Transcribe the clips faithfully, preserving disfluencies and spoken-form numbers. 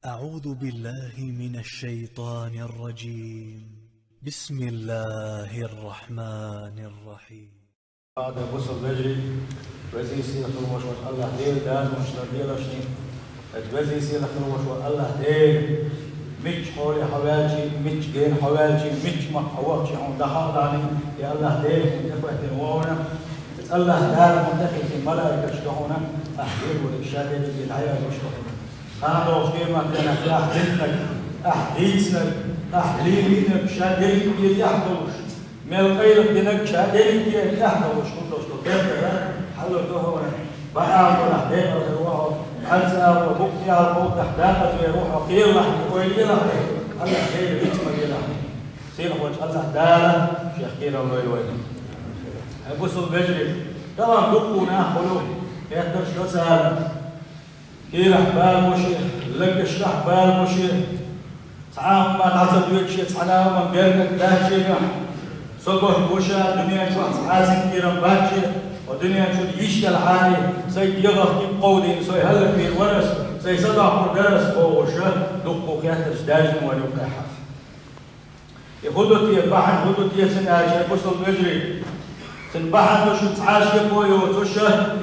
أعوذ بالله من الشيطان الرجيم. بسم الله الرحمن الرحيم. Ада бусал вежарий, везий сийлахь волаш волча АллахӀ Дела дазонаш дар делашний. Эт везий сийлахь волаш волча АллахӀ Дела, мичча хьоле хьо ваьлчи, мичча гена хьо ваьлчи, мичча махка хьо вахчи хьона дӀахаалани, я АллахӀ Дела, хьона тӀехӀоьттина ва хьона. Эт АллахӀ Дала хьона тӀехӀоьттина малайкаш да хьона, ахь Дела вале ша дерриге дӀаяздеш да хьона. Кхана долча къематдийнахь ахь диннарг, ахь дийцинарг, ахь лелийнарг ша дерриге тӀехь долаш, мел къайлахдинарг ша дерриге тӀехь долаш хургдолаш дола бертара хьалар да хьона. БӀарг ала валахь, декъала хир ва хьо, бӀарг ца ала валахь, букъ ца ала валахь, дакъаза вер ва хьо, кхералахь, ойла елахь, АллахӀ Дела вицма елахь. Сийлахь волча АллахӀ Дала шех кхерам лойла вайна. Хьай бусал вежарий, тахан дуккха нах хулу, хеттарш до царна. Кийрахь бала бу шен, легашкахь бала бу шен. Цхьа а хӀума дӀа ца доьду шен, цхьана а хӀуман беркат дац шегахь. Со готта бу ша, дуьнен чохь цхьа а синкъерам бац шен, ва дуьнен чуьра йиш делхьара, сай дегӀах кховдийна, со хӀаллаквийр вар ас, сай садоккхур дар ас бохуш, дуккха хеттарш даьржина вар юкъехь. И хӀун ду те, бахьана хӀун ду те цун аьлча, бусал вежарий? Цун бахьана ду шуна цхьа а шеко йоцуш,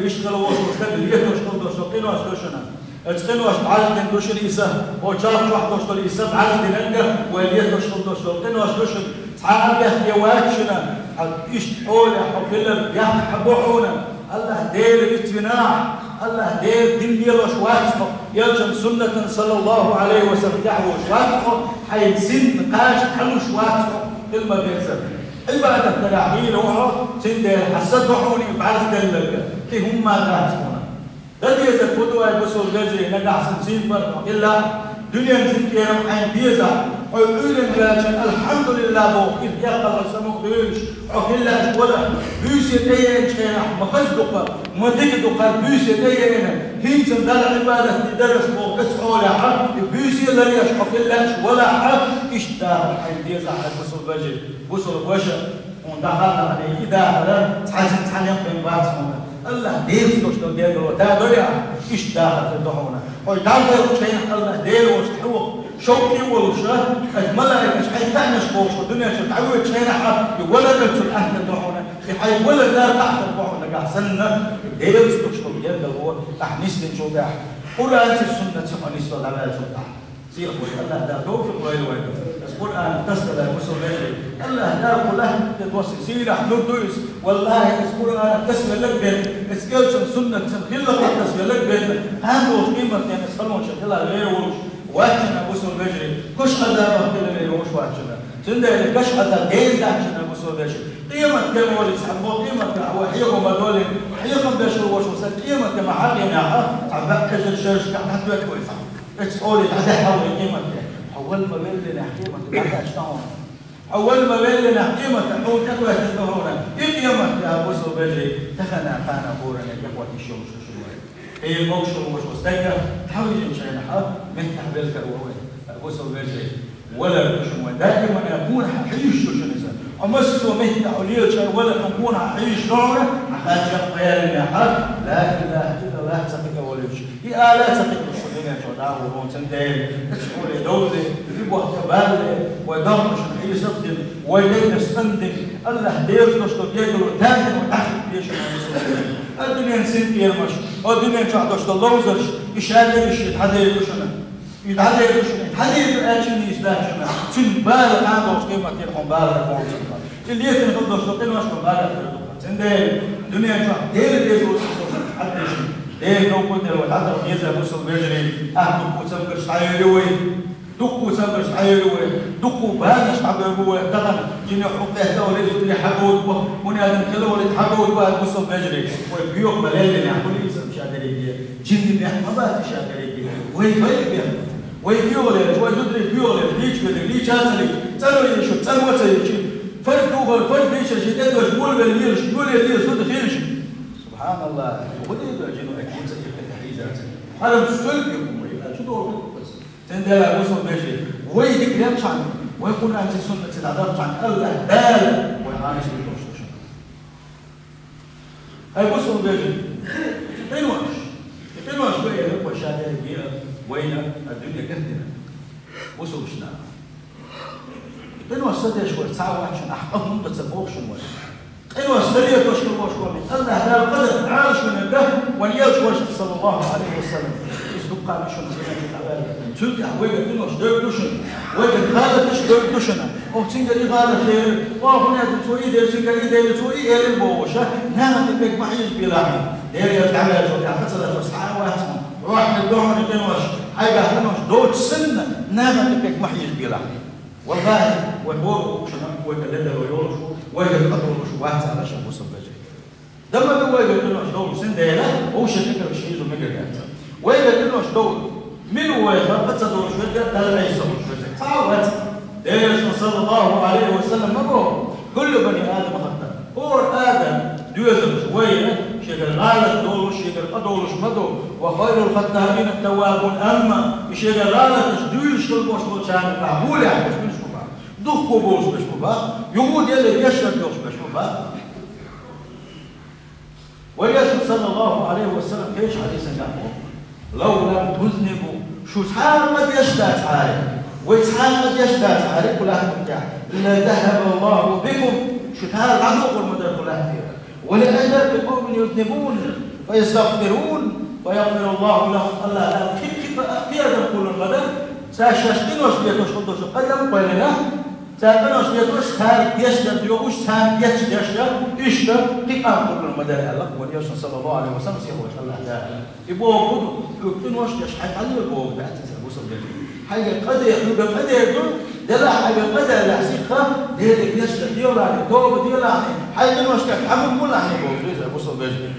иштта хила волуш волу стаг летош хила долуш долу къинош ду шуна. Оцу къиношна бӀаьргдина ду шуна и са, хӀокху чарх чохь долуш долу и са бӀаьргдинарг, вай летош хила долуш долу къинош ду шуна. Цхьа а бехке вац шуна, хьан иштта хьолехь хьо хилар бехк хьан бу хьуна. АллахӀ Дела вицвинахь, АллахӀ Дела дин лелош вац хьо, элчан суннатан, саллаллаху Ӏалайхи ва саллам, тӀехь волуш вац хьо, хьайн синна кхача хьалуш вац хьо, хила ма беззара. Ӏибадат дарехь хьийла ву хьо, цундела хьан са ду хьуна и бӀаьргделларг, кхин хӀумма дац хьуна. Дан дезарг хӀун ду, ай бусал вежарий, нагахь санна цуьнан паргӀат хьо хилла, дуьненан синкъерам хьайна безахь, хьо Ӏуьйранна ваьлча, алхьамдулиллахӀ боху, иза деккъала самукъа дуьйлуш, хьо хила лаьаш валахь, буьйса тӀееанчу хенахь ма хаза дукха, ма дика дукха, буьйса тӀееана, хӀинца Далла Ӏибадат де дара ас боху, оцу хьолехь, и буьйса а ларъеш хьо хила лаьаш валахь, иштта дахар хьайна дезахь, ай бусал вежарий, бусал ваша. Хьуна дахар нахана и дахар, цхьаьна цхьаьна бен бац хьуна. АллахӀ Делаца долуш долу гергарло тадо яхь, иштта дахар хир ду хьуна. Хьо дӀадоьлхучу хенахь АллахӀ Дела волчу тхьо, шовкъе а волуш, аса малайкаш хьайн таьӀнаш бохуш, дуьнен чу дӀавоьдучу хенахь, и валар а цунна атта ду хьуна. И хьайн валар дара тӀаьхьа ду хьуна нагахь санна, и Делаца долуш долу гергарло ахь нисдинчул тӀаьхьа. Къуръанца, суннатца хьо нисдо дӀаваьллачул тӀаьхьа. Сийлахь волчу АллахӀ Дала товфикъ лойла вайна. Аса Къуръан тасдалар бусал вежарий. АллахӀ Дала кху лаьтта тӀе доссийна сийлахь нур ду иза. ВаллахӀи, аса Къуръан тасвелларг бен, аса элчан суннатца хилла тасвелларг бен, кхана долчу къематдийнахь аса халонаш хила вер волуш вац шуна, бусал вежарий, гуш Ӏазабах хила вер волуш вац шуна. Цундела гуш Ӏазаб ден дац шуна, бусал вежарий. Къематде волуш цхьаммо къематде вай хьехам ма долийна, хьехам беш волуш ву сан къематде ма хьакъийнехь, цхьа бакъ эзар шерашка дӀатоьтту вай цхьа. Эцу хьоле дӀадехьа вай къематде. Хьо вала ма веллинехь къематде дӀакхаьчна хьуна. Хьо вала ма веллинехь къематде хьуна тӀекхоьттина ду хьуна. И къематде, бусал вежарий, тахана кхана хӀоранна тӀекхоьттина йиш йолуш ду шуна вай. Ӏела могуш волуш ву стаг, тхьовжина шайна хьа, меттахь велкара ву вай. Бусал вежарий, валар ду шуна вай. Даимана хьуна хьан хьийзаш ду шуна иза. Хьо массо а меттахь хьо лелачу хьайн валар хьуна хьан хьийзаш ду хьуна, хьан хьаьжжа кхоьллинехь, ла илахӀа иллаллахӀ ца кхиа волуьйтуш. И ала ца кхиалуш хьо дуьнен чохь дӀагӀур хьуна, цундела, эцу хьоле довлале, и бохь тӀе балале, вай догӀмашна хьийзаш дина, вай дегнаш цӀандина, АллахӀ Делаца долуш долу гергарло тӀаьхьа дӀахӀитта дезаш хьуна. А дуьненан синкъерамаш, а дуьнен чохь долуш долу ловзарш, и ша дерриш и дӀадер ду шуна. И дӀадер ду шуна, и дӀадер ду аьлча а нийса дац шуна. Цуьнан бала кхана долчу къематдийнахь хьуна бала дара боху цунах. И летина хила долуш долу къинош хьуна бала дара ду. Цундела дуьнен чохь Дела реза волуш долу хьаддешна. Дела новкъа дела вай дӀадала деза, бусал вежарий, ахьа дуккха цамгарш дӀайойла вай. Дуккха цамгарш дӀайойла вай. Дуккха бадаш дӀабевлла вай. Тахана жинех хьу кхетта вале, зудале хьагоду бо, хӀун аьлла хила вале хьагоду бо, бусал вежарий. Вай боьха ма леллинехь, хӀун иза ша дерриге. Жимма бехк ма бац ша дерриге. Вай, вай бехк. Вай боьха лелаш, вай зударий боьха лелаш, лийча велларг лийча ца лийча, цӀано йийшург цӀано ца йийши, фарз духар, фарз дийшар шен тӀедожа, молавелла лелаш, йоле лела зуда хилча. СубхьаналлахӀ, хӀун дийр ду жино, ай, хӀинца и кхетта хьийзаца? Хьарам столь бехк вай, а чу догӀу. Цундела, бусал вежарий, вай дика лелчхьана, вай Къуръанца, суннатца дӀадахчхьана, АллахӀ Дала вай Ӏанаш дийр долуш ду шуна. Хьай бусал вежарий, къинош, и къинош ду элира вай. Ша дерриге вайна а дуьне гатдина. Бусулба нах. Къинош ца деш вар цхьа а вац шуна, ахь къа хӀунда ца боху шуна вай? Къинош ца летош хир волуш вара. Аллахь Дала къа дар Ӏалашвинарг, вайн элча вара, саллаллаху Ӏалайхи ва саллам. Иза дуккха а шуна къинош дӀаваьлла. Цуьнга тӀехь вайгара къинош дойр ду шуна. Вайгара гӀалаташ дойр ду шуна. Оха цуьнгара и гӀалат дер, оха хӀун аьлла цо и дер, цуьнгара и дер, цо и элира бохуш, нахана тӀе пегга ма хьежабелахь. Дера, дӀаваьлча, тӀаккха ца латош цхьа а вац хьуна. Рохь хир ду хьуна къинош, хьайгахь къинош доцуш санна, нахана тӀе пегга ма хьежабелахь. Валлахьи, вай хӀора а ву шуна, вайгара ледара йолуш ву, вайгара къа долуш вац аьлла шуна, бусулба вежарий. Дан ма ду вайгара къинош долуш, цундела вовшийн тӀекхуьуш хьийзо мегар яц. Вайгара къинош долу, мила ву вайх къа ца долуш верг, Далла Ӏеса ца луш верг? Цхьа а вац. Делан Элчано, саллаллаху Ӏалайхи ва саллам, ма боху: «Куллу бани Адама хаттаъ». ХӀора адам доьзалш вайна, шегара гӀалат долуш, шегара къа долуш ма ду. «Ва хайрул хаттаъина ат-таввабун». Амма и шегара гӀалаташ дуьйлуш хила болуш болчарна тӀехь гӀолехь берш берш ма бац. Духко болуш берш ма бац. Юха а Деле гечдар доьхуш берш ма бац. Вайн Элчано, саллаллаху Ӏалайхи ва саллам, кхечу хьадисехь боху: «Лав лам тузнибу», шу цхьа а къа деш дацахьара, вай цхьа а къа деш дацахьара кху лаьттан тӀехь, «ла захаба Аллаху бикум», шу тӀера дӀадохур ма дара кху лаьттера. «Ва ла атайта къавман юзнибуна, фа ястагфирун, фа ягфиру Аллаху лахум». Аллахь Дала кхин, кхин а кхин адам кхуллур ма дара, цара шаьш къинош летош хила долчу къа дан кхоьллина, цара къинош летош, цара гечдар доьхуш, царна гечдеш, иштта кхин а къам кхуллур ма дара аьлла вайн Элчано, саллаллаху Ӏалайхи ва саллам, сийлахь волчу Аллахь Дала. И бохург ду, хӀокху къинош деш хьайн хьалаве бохург дац иза, бусулба вежарий. Хьайгара къа дер, хьоьгара къа дер ду, делахь хьайгара къа даьллехь сиха, Деле гечдар делахь, тоба делахь, хьайн къинош деш хьан хӀума лахьний бохург ду иза, бусулба вежарий.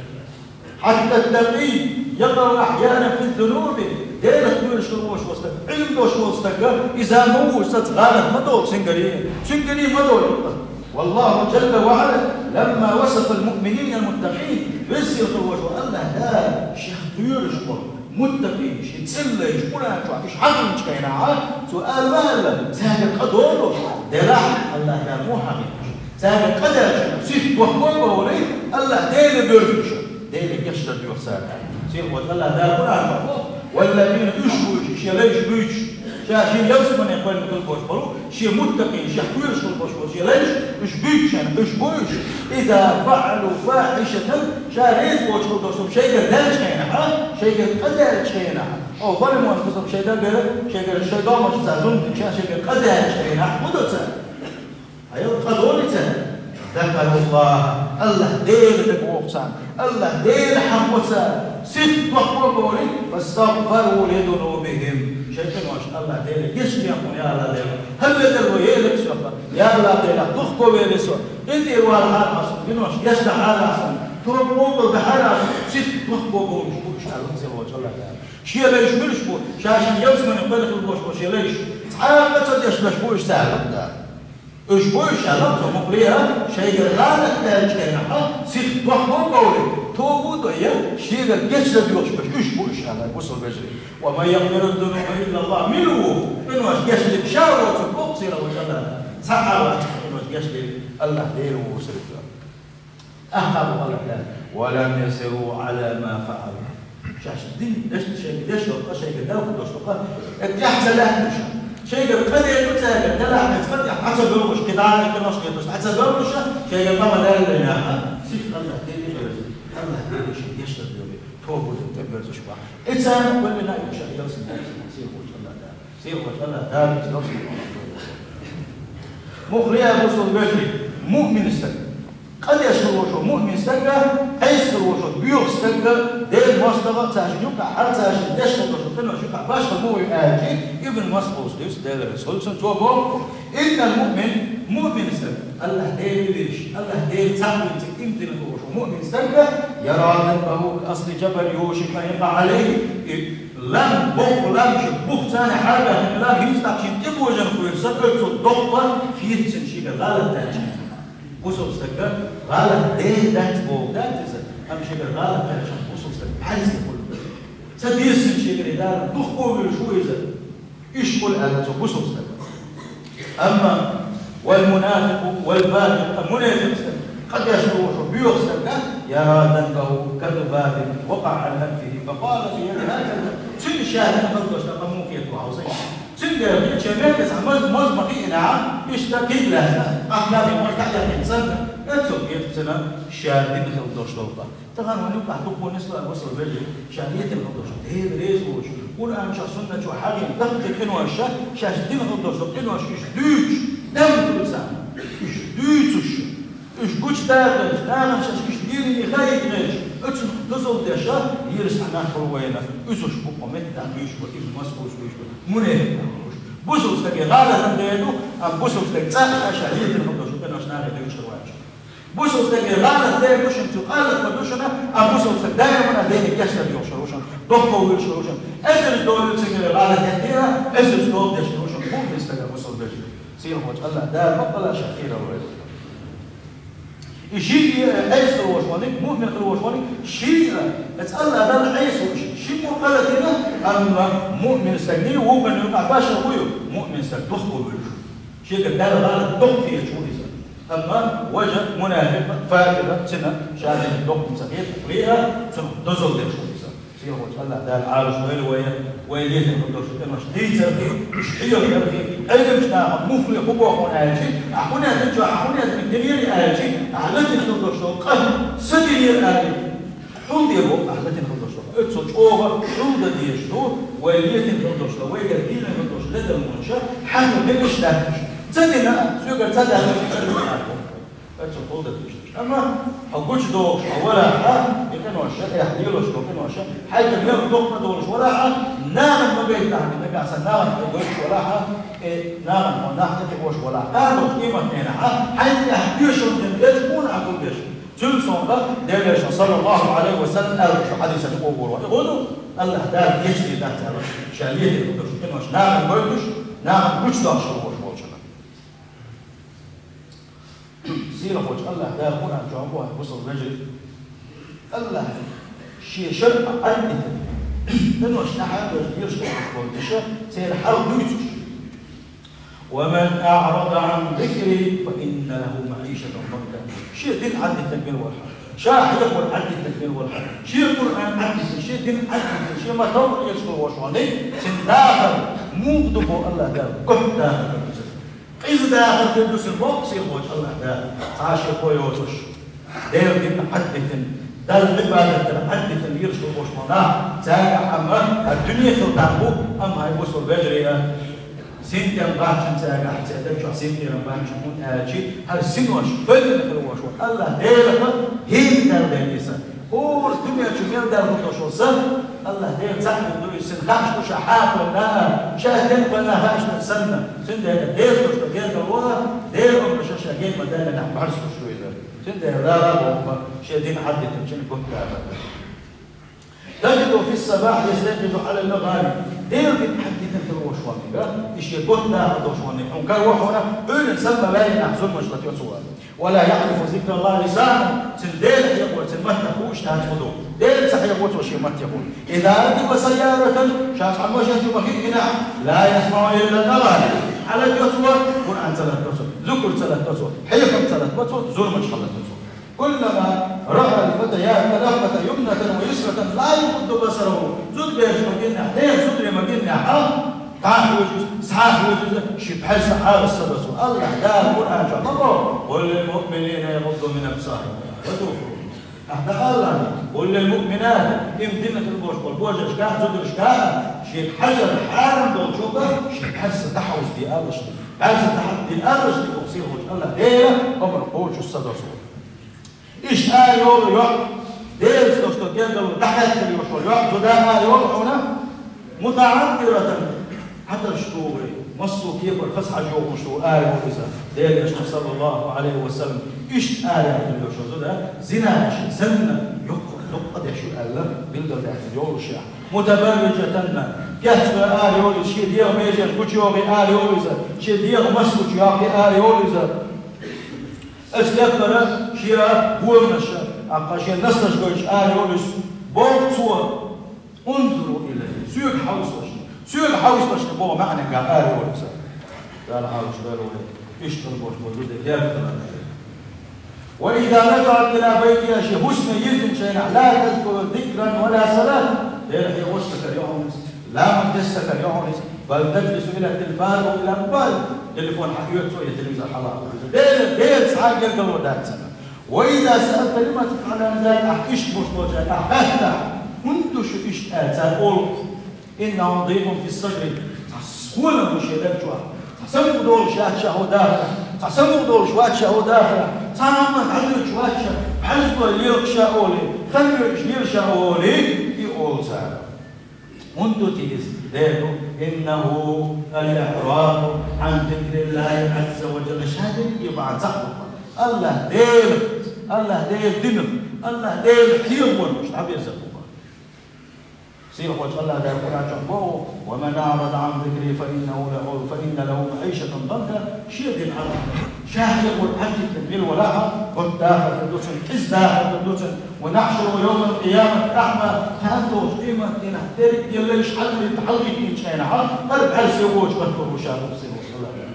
«Хьатта ат-такъий якъаӀу ахьяна фи зунуби». Делах доьлуш хир волуш волу стаг, Ӏилма долуш волу стаг, иза ма ву, цхьацца гӀалат ма долу цуьнгара, цуьнгара ма долу. Валлаху джалла ва Ӏала, ламма васафа ал-муъминина ал-муттакъин, веза-сийлахь волу Аллахь Дала шех кхоьруш болу муттакъинаш, шен цӀе лайш, Къуръан чохь уьш хьахийначу хенахь, цо ала ма аьлла: «Цаьргара къа долу, делахь». Аллахь Дала муха хьахийна уьш? Цаьргара къа даьлча, сиха дохко а бовлий, Аллахь Деле боьрзуш, Деле гечдар доьху цара. Сийлахь волчу Аллахь Дала Къуръан чохь боху: «Валлазина», уьш бу уьш, шен лайш буьйцуш, ша шен ялсамане кхоьллина хила болуш болу, шен муттакъин, шех кхоьруш хила болуш болу шен лайш, уьш буьйцуш, уьш бу уьш: «Иза фаӀалу фахьишатан», ша реза боцуш хила долуш, шайгара даьллачу хенахь, шайгара къа даьллачу хенахь, оха баламон хаза шайгара, шайгара шайн догӀмашца зулам дича, шайгара къа даьллачу хенахь, хӀун до цара? Хьайла къа долий цара? «Закаруллаха», Аллахь Дела дагавоху царна, Аллахь Дела хьахо цара, сиха дохко а бовлий, «фастагфару ли зунубихим», шайн къиношна Аллахь Деле гечдехуна: «Я Аллахь Дела, хӀаллакьхилла, елира со, я Аллахь Дела, духко велира со, къинтӀера валахьара Ӏа суна, къинош гечдахьара Ӏа суна, тоба къобалдахьара Ӏа суна», сиха дохко а бовлуш бу уьш аьлла сийлахь волчу Аллахь Дала. Шен лайш муьлш бу, ша шен ялсамане кхоьллина хила болуш болу шен лайш, цхьа а къа ца деш берш бу уьш цара аьлла. Уьш бу уьш аьлла, цо мукъалера, шайгара гӀалат даьллачу хенахь, сиха дохко а бовлий, тоба а дой, шегара гечдар доьхуш берш, уьш бу уьш аьлла, бусулба вежарий. «Ва ман ягфиру зунуба илла Аллах», мила ву къинош гечдерг ша воцург, боху сийлахь волчу Аллахь Дала. Цхьа а вац къинош гечдерг, Аллахь Дела ву вусург. ТӀаккха боху Аллахь Дала: «Ва лам юсирру Ӏала ма фаӀалу». Шаьш дина деш, шайга деш долу къа, шайгара далхо долуш долу къа, тӀехь ца лаьтташ. Шайгара къа дер ду цаьргара, делахь а цкъа тӀехь Ӏа ца бевллуш, кхидӀа а къинош летош Ӏа ца бевллуш, шайгара къа ма даьллинехь, сиха Аллахь Деле боьрзу, Аллахь Деле шен гечдар доьху, тоба дина тӀебоьрзуш бу. И царна кхоьллина а ю шайн ялсамане, сийлахь волчу Аллахь Дала. Сийлахь волчу Аллахь Дала, сийлахь волчу Аллахь Дала. Мухлия бусулба вежарий, муъмин стаг, къа деш хир волуш волу муъмин стаг, Ӏеса хир волуш волу боьха стаг, Делан мостагӀа а, цаьршинна юкъахь, хьала цаьршинна деш хир долуш долу къинош юкъахь башхалла ма ву аьлча, Ибн Масъудс дуьйцу, Делера реза хуьлда цунна, цо боху: «Иннал муъмин», муъмин стаг, Аллахь Дела везаш, Аллахь Дела цхьаъ вина стаг, иман дина хир волуш волу муъмин стаг, «яра занбаху ка асси джабал юшику ан якъаӀа Ӏалайхи». И лам, боккха лам, шен бух царна хьарбаьхна лам, хӀинца тӀаккха шена тӀебожарна хуьлу сан, оццул доккха хир цунна шегара гӀалат даьлча. Бусулба стага гӀалат дер дац боху дац иза, амма шегара гӀалат даьлча бусулба стаг бӀаьрзе хуьлу. Ца деза цунна шегара и Дала, духко а вуьйлуш ву иза. Иштта хуьлу аьлла цо бусулба стаг. Амма вал мунафикъу вал фасикъ, а мунафикъ стаг, къа деш волуш волу боьха стаг, яра занбаху ка зубабин вакъаӀа Ӏала анфихи факъала фи яди хаза. Цуьнан ша дина хила долчу тӀаккха муха кхета ву хьовсий? Цуьнан дера хилча, меттаца моз-, моз ма хиъна, иштта кхин лаьцна, ахь ма моз дӀаяьккхина санна, эццул кхеташ цуьнан ша дина хила долуш долу къа. Тахана вайн юкъахь дукха нисло а масал вежарий, ша летина хила долуш, Дела реза волуш, Къуръан чохь, сунна чохь хьагӀийна, дахкийна къинош, ша дина хила долуш долу къинош, уьш дуьйцуш, тӀем дуьйцу царна. Уьш дуьйцуш, уьш гучудаккхийша, нахана шаьш уьш лелийна хаийта гӀерташ, оцунах дозалла деш, лелаш цхьа нах хуьлу вайна, уьш бу кху меттехь буьйцуш бу, иза Москвахь буьйцуш бу, мунепикъ нах бу уьш. Бусалба стаге гӀалат дер ду, амма бусалба стаг цкъа а ша летина хила долуш долу къинош нахе дуьйцуш хир вац. Бусалба стаге гӀалат дер ду шуна, цу гӀалат ма ду шуна, амма бусалба стаг даимана дерриг гечдар йохуш хир ву шуна, дохко вуьйлуш хир ву шуна. Эзарза долу цигара гӀалат хӀоьттина, эзарза долу деш хир ву шуна, муъмин стага бусалба вежарий. Сийлахьчу АллахӀ Дала баккъалла ша кхерар вай. И шиъ а Ӏеса хила волуш ваниг, муъмин хила волуш ваниг, шиъ а, эца АллахӀ Далла Ӏеса волуш, шиъ мукъа латийна, амма муъмин стаг дий, вукхунна юкъахь башха хӀун ю, муъмин стаг дохко вуьйлуш. Шега Далла гӀалат дохко хеташ ву иза. Амма важа мунафикъ, факъир, цуьнан ша дина дохко ца хеташ, веа, цунах дозалла деш ву иза. Сийлахьчу АллахӀ Дала Ӏалашдойла вай, вай летина хила долуш къинош дийцархьама, уьш хьехархьама, Ӏеламчу нахана муххале хӀун боху аьлчи, ахь хӀун аьлла чохь, ахь хӀун аьлла динера аьлчи, ахь летина хила долуш долу къа ца динера аьлчи, хьулде боху ахь летина хила долуш долу. Оццул чӀогӀа хьулдан дезаш ду, вай летина хила долуш долу, вайгара дийна хила долуш ледалмонаш, хьанна дерриш даьхкаш. Ца дина, соьгара ца даьхкаш, ца дина. Оццул хьулдан дезаш ду. Амма хьо гучудохуш хьо валахь, и къинош, эхь лелош долу къинош, хьайга мел доккха долуш валахь, нахана ма гайта ахьа, нагахь санна нахана хьо гойтуш валахь, э, нахана хьо нах тӀе тӀе ош валахь, кхана долуш къематдийнахь, хьайна тӀехь тоьшалла деш, хьуна Ӏа гулбеш. Цуьнан сонта Делан Элчано, саллаллаху Ӏалайхи ва саллам, аьлла шу хьадисана чохь бохург ву. И гӀо ду, АллахӀ Дала гечдийр дац аьлла, ша летина долуш къинош нахана гойтуш, нахана гучудоккхуш хила волуш волчунна. Сийлахьчу АллахӀ Дала Къуръан чохь боху, бусалба вежарий, АллахӀа Шен шарӀ Ӏаддитина, къинош тӀаьхьа а доьжна, лелаш болуш болу дешан, церан хьал дуьйцуш. «ومن أعرض عن ذكري فإن له معيشة ضنكا». Шен дин Ӏаддитинарг мила вара хьан? Ша хьехор Ӏаддитинарг мила вара хьан? Шен Къуръан Ӏаддитина, шен дин Ӏаддитина, шен ма товра лелаш хила волуш ваниг, цуьнан дахар муха ду боху АллахӀ Дала? Готта дахар ду иза. Къиза дахар хир ду цуьнан боху сийлахьчу АллахӀ Дала. Цхьа а шен кхо йоцуш, Делан дин Ӏаддитина, Далла Ӏибадат дар Ӏаддитина лелаш хила волуш ван нах, цаьргахь амма хӀара дуьне хила тарло, амма хӀай бусалба вежарий, синтем баьхкина цаьргахь, церан даг чохь синкъерам баьхкина, хӀунда аьлча хӀара синош кхоьллина хила волуш ван АллахӀ Делах хӀинца Далла дерг иза. ХӀора дуьнен чу мел даьлла хӀума долуш волу са, АллахӀ Дела цхьаъ хир ду иза, цуьнан хаьаш ду ша хьакхалла нахана, ша ден кхоьллина хаьаш ду санна, цундела деза долуш ду гергарло, Делан омра ша ша гена ма-даьллинехь бӀаьрса луш ду иза. Цундела лара а боху, шен дин Ӏаддитинчун готта дахар. «تجده في الصباح يستيقظ على المغارب». Делан дин Ӏаддитина хила волуш ван мега, и шен готта дахар долуш ван мега. Хьуна каро хьуна, Ӏуьйранна самма ваьллинехь зуламаш латайо цо. «ولا يعرف ذكر الله لسانه». Цуьнан Дела хьехор цуьнан маттах хууш дац хӀун ду. Дела ца хьехо цо шен маттах хӀун. «إذا ركب سيارة», ша цхьа машен чу ма хиънехь, «لا يسمع إلا الأغاني». Хьалатайо цо, Къуръан ца латадо цо, зукр ца латадо цо, хьехам ца латадо цо, зуламаш хьалатадо цо. «كلما رأى الفتيات تلفت يمنة ويسرة لا يمد بصره». Зудабераш ма гиннехь, нехан зударий ма гиннехь, а? ДӀа а хьоьжуш, схьа а хьоьжуш, шен пхьарс Ӏалаш ца до цо. АллахӀ Дала Къуръан чохь ма боху: «قل للمؤمنين يغضوا من أبصارهم». Ахьа дан аьлла: «قل للمؤمنات», им дин хир болуш болу божаршка а, зударшка а, шега хьажар хьарам долчух шен пхьарс дӀахьовзаде аьлла шуна. Пхьарс дӀахьовзаде аьлла шуна, боху сийлахьчу АллахӀ Дела, амма кхочуш ца до цо. Иштта ара йолу йоӀ, Делаца долуш долу гергарло дӀахаьттина йолуш йолу йоӀ, зуда ара йолу хьуна, «متعطرة», хьатарш тухуш, массо а кепара хаза хьажа йогӀуш ду ара йолу иза. Делан Элчано, саллаллаху Ӏалайхи ва саллам, иштта ара яьхна йолуш йолу зуда, зинаш санна, йоккха доккха деш ю аьлла, билгалдаьккхина йолуш ю. «متبرجة», кечбан ара йолу иза, шен дегӀан меженаш гучуйохий ара йолу иза, шен дегӀан мас гучуйохий ара йолу иза. Аса кепара шен гонаш, а, шен наснаш гойтуш ара йолуш, боху цо: «انظروا إلي», соьга хьовсалаш, соьга хьовсалаш боху маьӀнехь ара йолуш иза. Дала хьалаш дара вай, иштта хила болуш болу зуда герга хиларна. «وإذا رجعت إلى بيتها», шен хӀусаме йирзинчу хенахь, «لا تذكر ذكرا ولا صلاة». Дера хьехош ца карайо хьуна иза. Ламаз дессакар йоӀ хьуна иза, بل تجلس إلى التلفاز وإلى الموبايل. Телефон хьаоьцу я телевизор хьалха. Дела, Дела цхьа гергало дац цунна. وإذا سألت لم تفعل أنذرك, ахь иштта буш болчаьрга ахь хаьттахь, хӀунда ду шу иштта аьлла, цара олу: إنهم ضيق في الصدر, цхьа схьалам бу шен даг чохь, цхьа самукъа долуш яц ша хӀун дахарехь, цхьа самукъа долуш вац ша хӀун дахарехь, цхьа хӀуманах хьаьжжаш вац ша, бӀаьрзе лелаш ша олий, хан йоьдуш лелаш ша олий, и олу цара. ХӀунда ду те иза? Дера ду, إنه الإعراض عن ذكر الله عز وجل, ша дерриге бахьана цхьаъ ду. АллахӀ Дела, АллахӀ Дела динах, АллахӀ Дела хьехорна уьш дӀаберзар бу бахьана. Сийлахьчу АллахӀ Дала Къуръан чохь боху: ومن أعرض عن ذكري فإنه له، فإن له معيشة ضنكا, шен дин хьалха, ша хьехор хьаьжжина мила валахь а, хӀотта дахар хир ду цунна, кӀеззиг дахар хир ду цунна, ونحشره يوم القيامة أعمى, кхана долчу къематдийнахь дерриг а лайш хьалмийтта хьалхӀиттинчу хенахь, хӀара бӀаьрзе воцуш хӀоттор ву ша боху сийлахьчу АллахӀ Дала.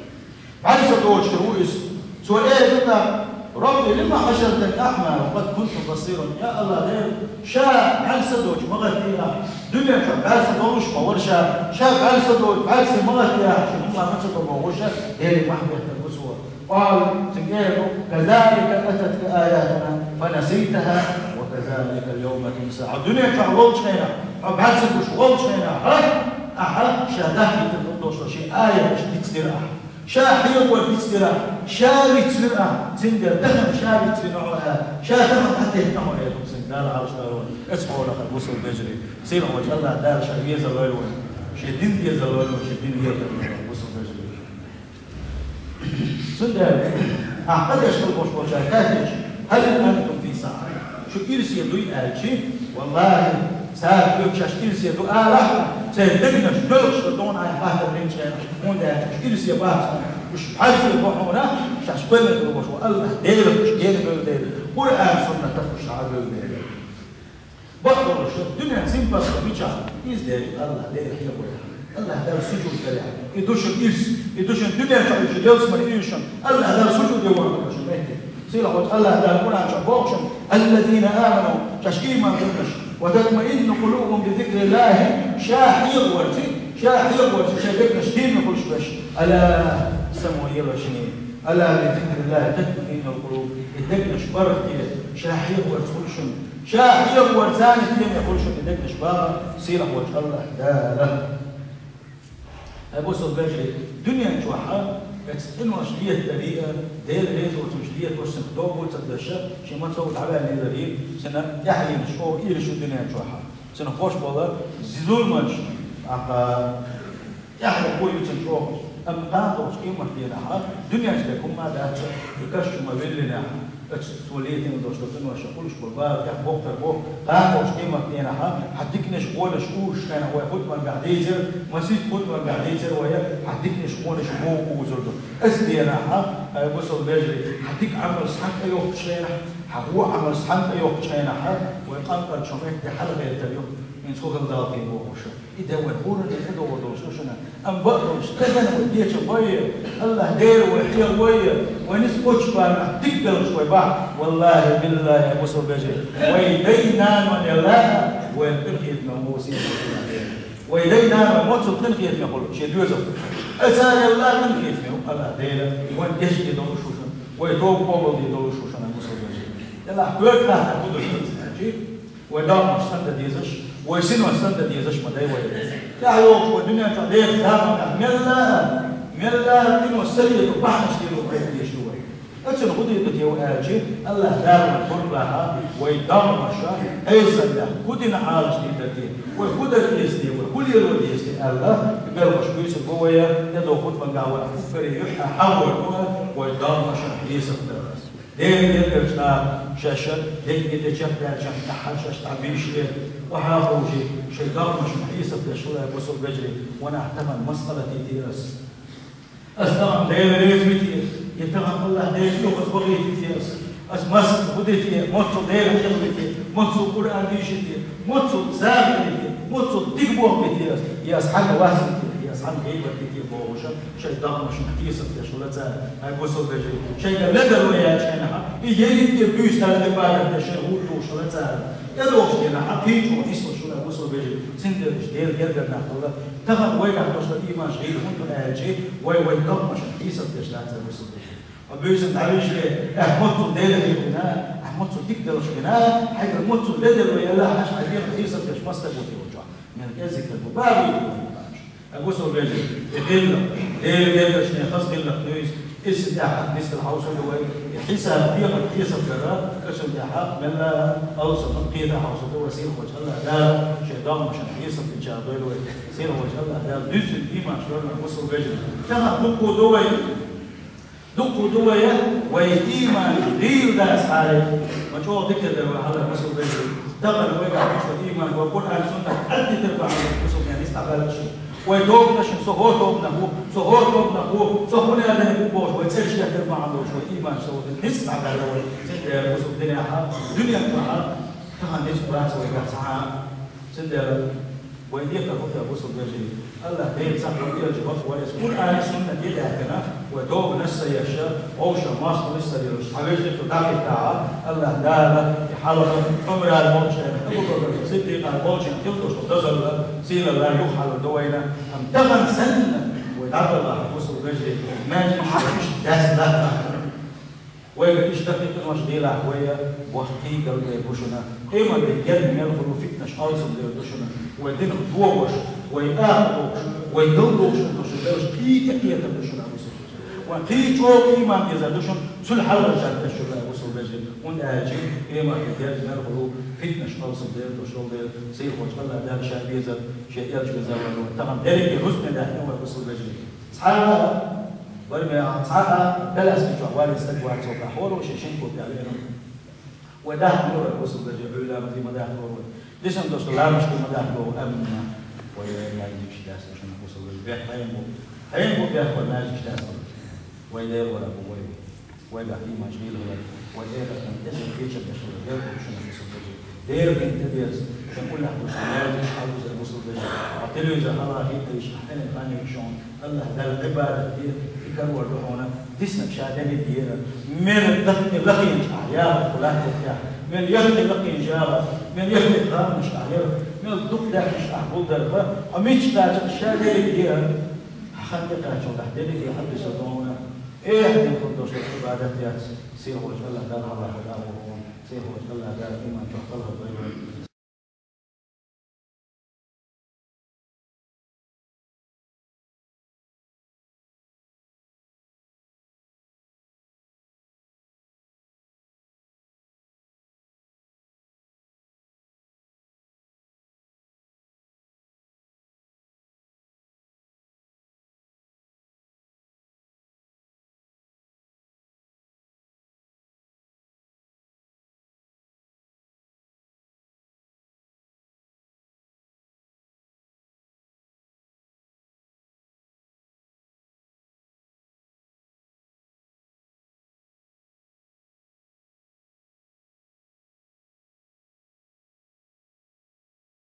БӀаьрса доцуш хир ву иза. Цо эр ду тӀаккха: رب لم حشرتني أعمى وقد كنت بصيرا. Я АллахӀ Дела, ша бӀаьрса доцуш ма гӀаттий ахь, дуьнен чохь бӀаьрса долуш ма вара ша, ша бӀаьрса доцуш, бӀаьрсе ма гӀаттий ахь, шу хӀума ма ца го бохуш, Деле мохь беттар бу цо. قال, цуьнга эр ду: كذلك أتتك آياتنا فنسيتها وكذلك اليوم تنسى. Хьо дуьнен чохь волчу хенахь, хьо бӀаьрса гуш волчу хенахь, ахьа, ахьа ша дахкийтина долуш шен аяташ дицдира ахьа. Ша хьехор дицдира, ша вицвира, цундела тахана ша вицвина хьо а, ша тахана хьан тетта хьо а, цундела Дала Ӏалашдалло. Эцхьолахь, бусалба вежарий, сийлахьчу АллахӀ Дала ша везалойла вайн, шен дин дезалойла вайн, шен дин везалойла вайн, бусалба вежарий. Цундела, ахь къа деш хила болуш болчаьрга хаьттича, هل أنتم في سعة? Шу ирсе дуй аьлча, валлахӀи, цара хьоьга шаьш ирсе ду алахь, церан дегнаш доьлхуш ду тхуна хьайн хаттар динчу хенахь, хӀунда аьлча уьш ирсе бац хьуна, уьш бӀаьрзе бу хьуна, шаьш кхоьллина долуш ву АллахӀ Дела, уьш генабевлла Дела, Къуръан, суннатах уьш схьабевлла Дела. Бакъдолуш, дуьнен симпатка мичахь, иза дерриг АллахӀ Дела хьехо яхь, АллахӀ Далла сужуд дар яхь. И ду шуна ирс, и ду шуна дуьнен чохь шу ялсамане ирс шуна, АллахӀ Далла сужуд ян вахана шу метте. Сийлахьчу АллахӀ Дала Къуръан чохь боху шуна: الذين آمنوا, шаьш ийман динарш, وتطمئن قلوبهم بذكر الله, ша хьехорца, ша хьехорца шайн дегнаш тийна хуьлуш берш. ألا, само елаш шуна, ألا بذكر الله تطمئن القلوب, и дегнаш барх де, ша хьехорца хуьлу шуна. Ша хьехорца царна тӀе хуьлу шуна и дегнаш бахара сийлахьчу АллахӀ Дала. Хьай бусалба вежарий, дуьнен чохь а, эцу къинош летадарий а, Дела реза воцурш летош цунах догӀу ца деш а, шен мацалла дӀаваьллийларий, цунна тӀаьхьенаш чӀогӀа ийраш ю дуьнен чохь а. Цунах хош болу зуламаш, ахьа, тӀаьхье хӀу ю цунна чӀогӀа. Амма кхана долчу къематдийнахь а, дуьненчу дерг хӀумма а дац, и каш чу ма-веллинехь, оцу цо летийна долуш долу къинош хуьлуш болу бала тӀехь боккхар бу. Кхана долчу къематдийнахь а, хьан диканаш, гӀонаш узуш хенахь вай хутбангахь дийцира, масийтта хутбангахь дийцира вай, хьан диканаш, гӀонаш боху узур ду. Оцу дийнахь а, хьай бусалба вежарий, хьан дика Ӏамалш цхьаьна тӀейохкучу хенахь, хьан вон Ӏамалш цхьаьна тӀейохкучу хенахь а, вай къанкъарчу метте хьалагӀертар ю, хӀинца хӀун хила дала кхин бохуш. И де вайн хӀуранна тӀедогӀур долуш ду шуна. Амма бакъдолуш, тахана вай кечам бой, АллахӀ Дела вай хьехавой, вай ницкъ кхоччу бахьана дика белхаш вай бахь. ВаллахӀи, биллахӀи, бусалба вежарий, вай дай-наной лаьа, вай къинхетаме ву сийлахь АллахӀ Дела. Вай дай-наной мацалла къинхетаме хуьлу шен доьзалх. Аса лаьа къинхетаме ву АллахӀ Дела, вайн гечде долуш ву шуна, вай тоба къобалде долуш ву шуна, бусалба вежарий. Делахь коьрта хаттар хӀун ду шуна аьлча? Вай догӀмаш санна дан дезаш, вай синош санна дан дезаш ма дай вай. ТӀаьхьа йогӀуш вай дуьнен чохь дехачу заманахь мелла а, мелла а къинош ца летаран бахьанаш лело кхайкхадеш ду вай. Оцунна хӀун дийр ду те вай аьлча, АллахӀ Дала вайн хӀур бахьа, вай догӀмаша, Ӏесаллех, хӀун дина Ӏалашдийр дара те, вай хӀун дара деза те, вай хӀун лело деза те аьлла, и белхаш буьйсур бу вай, тӀедогӀу хутбангахь вай уггаре юьхьа хьахор ду, вай догӀмашна хьесап дар. Делан гергарлонаш шаьш дегнан тӀе чекхдаьллачарна тӀаьххьара шаьш дӀабийшале, охьаховший, шайн догӀмашна хьесап деш хила, бусалба вежарий, ванах тахана маса гӀалат йи те ас? Ас тахана Дела реза вий те, я тахана АллахӀ Дела юхаза вахийтий те ас? Ас маса гӀо ди те, моццул Дела хьехавий те, моццул Къуръан дийши те, моццул сагӀа ди те, моццул дика боху бий те ас? Я ас хьанна вас йи те, я ас хьанна гӀийбат йи те бохуша, шайн догӀмашна хьесап деш хила цара, хьай бусалба вежарий. Шайга ледарло яьлча хенахь, и ерриг а буьйса Далла Ӏибадат деш шайн гӀур тухуш хила цара. ТӀедогӀучу дийнахь, кхин чӀогӀа нислуш хила, бусалба вежарий. Цундела уж Делан гергара нах хилла. Тахан вайгахь долуш долу ийманаш гӀийла хӀунда ду аьлча, вай вайн дегнашна хьесап деш дац вай бусалба вежарий. Ткъа буьйсанна дӀавижале, ахь моццул Деле хилла, ахь моццул дика делахь хилла, хьайгара моццул ледара вай аьлла, хьаша хьайн дегнашна хьесап деш мастаг ву те волчохь. Мел кӀеззиг хир бу, баба ву те волчохь. Ткъа бусалба вежарий, и хилла, Делан гергашна хаза хилла дуьйцу, иза тӀехь нисдала хьовсур ду вай, и хьисап, дегӀан хьесап дара, оцунна тӀехь мелла а алсам кхета хьовсур ду вай, сийлахьчу АллахӀ Дала шен дегнашна хьесап динчарах дойла вай, сийлахьчу АллахӀ Дала дуьззина ийманаш лойла вай бусалба вежарий. Тахана дуккха ду вай, дуккха ду вай, вай ийманаш гӀийла дац хьале, ма чӀогӀа дика дара вай хьалха бусалба вежарий. Тахана вайгахь долуш долу ийман вай Къуръан, Суннат хьаьддитар бахьана бусалба вежарий, нисдӀа баьлла шу. Вай тобанашна со хӀора тобанах ву, со хӀора тобанах ву, со хӀун аьлла ву бохуш, вай цӀераш деттар бахьана долуш, вай ийманаш со ву дина ницкъ дӀадара вай. Цундела бусалба динехь, дуьнен тӀехь тахана ницкъ бац вайгахь цхьа а. Цундела вай декхар хӀун ду, бусалба вежарий? АллахӀ Дела цхьаъ вай элча бакъ вай, Къуръан, Суннат тӀе а даьхкина, вай тобанаш а ца еш, вовшах мостагӀаллаш а ца лелош, цхьа вежарий цо дӀахӀиттахь, АллахӀ Дала и хьалха Ӏумаран болчарна, Абу-Бакр Сиддикъан болчарна хилла долуш долу дозалла, сийлалла юхахьалур ду вайна. Амма тахана санна вай дӀадахахь, бусалба вежарий, маьждигаш иштта даьсса латтахь. Вайга иштта къинойш делахь вай, боху кхийдал бер бу шуна. Къематде герга мел хуьлу фитнаш алсам дер ду шуна. Вай динах догӀуш, вай аха догӀуш, вай дал догӀуш ду шуна, бераш кхий тӀекхетар ду шуна, бусалба вежарий. Вай кхий чӀогӀа ийман дезар ду шуна, цул хьалха жатташ шу вай, бусалба вежарий. ХӀунда аьлча къематде герга мел хуьлу фитнаш алсам дер ду шуна, дер сийлахьчу АллахӀ Дала ша безар, шен элча везар вай. Тахана дерриге хӀусаме даьхкина вай, бусалба вежарий. Цхьа а, вара ме, цхьа а коляски чохь валийна стаг вац цо, хӀора ву шен шина копа яьлла. Вай дахкалур вай, бусалба вежарий, Ӏуьйра ламазе ма дахкалур вай. Дисина долуш долу ламазашка ма дахкалур, амма вай маьждигаш даьсса ду шуна, бусалба вежарий. Бехк хьайна бу, хьайна бу бехк вай маьждигаш даьсса ду. Вай Дела вара бу вай. Вайгахь ийманаш гӀийла хилар, вай эхартан тӀе кечам беш хилар, Дела ду шуна, бусалба вежарий. Делан дин тӀедерза, шайн уллехь долуш маьждигаш хьалузар, бусалба вежарий. Ткъа телевизор хьалха хӀиттийша, хьенан хан ю шуна, АллахӀ Далла Ӏибадат де, и карор ду хьуна, диснарг ша дерриге а. Мел дахне лакхийначу ахь яхар кху лаьттах тӀехь, мел яхне лакхийначу яхар, мел яхне гӀамнаш ахь яра, мел дукха даьхнаш ахь гулдар, ткъа мича кхача ша дерриге а. Хьан хан тӀекхачаллехь, дерриге а хьан дуьсур ду хьуна. Эхь, дин хӀума долуш долу Ӏибадат яц, сийлахьчу АллахӀ Далла хьалха хьан а ву хьуна, сийлахьчу АллахӀ Дала иман чохь кхалхар дойла вай.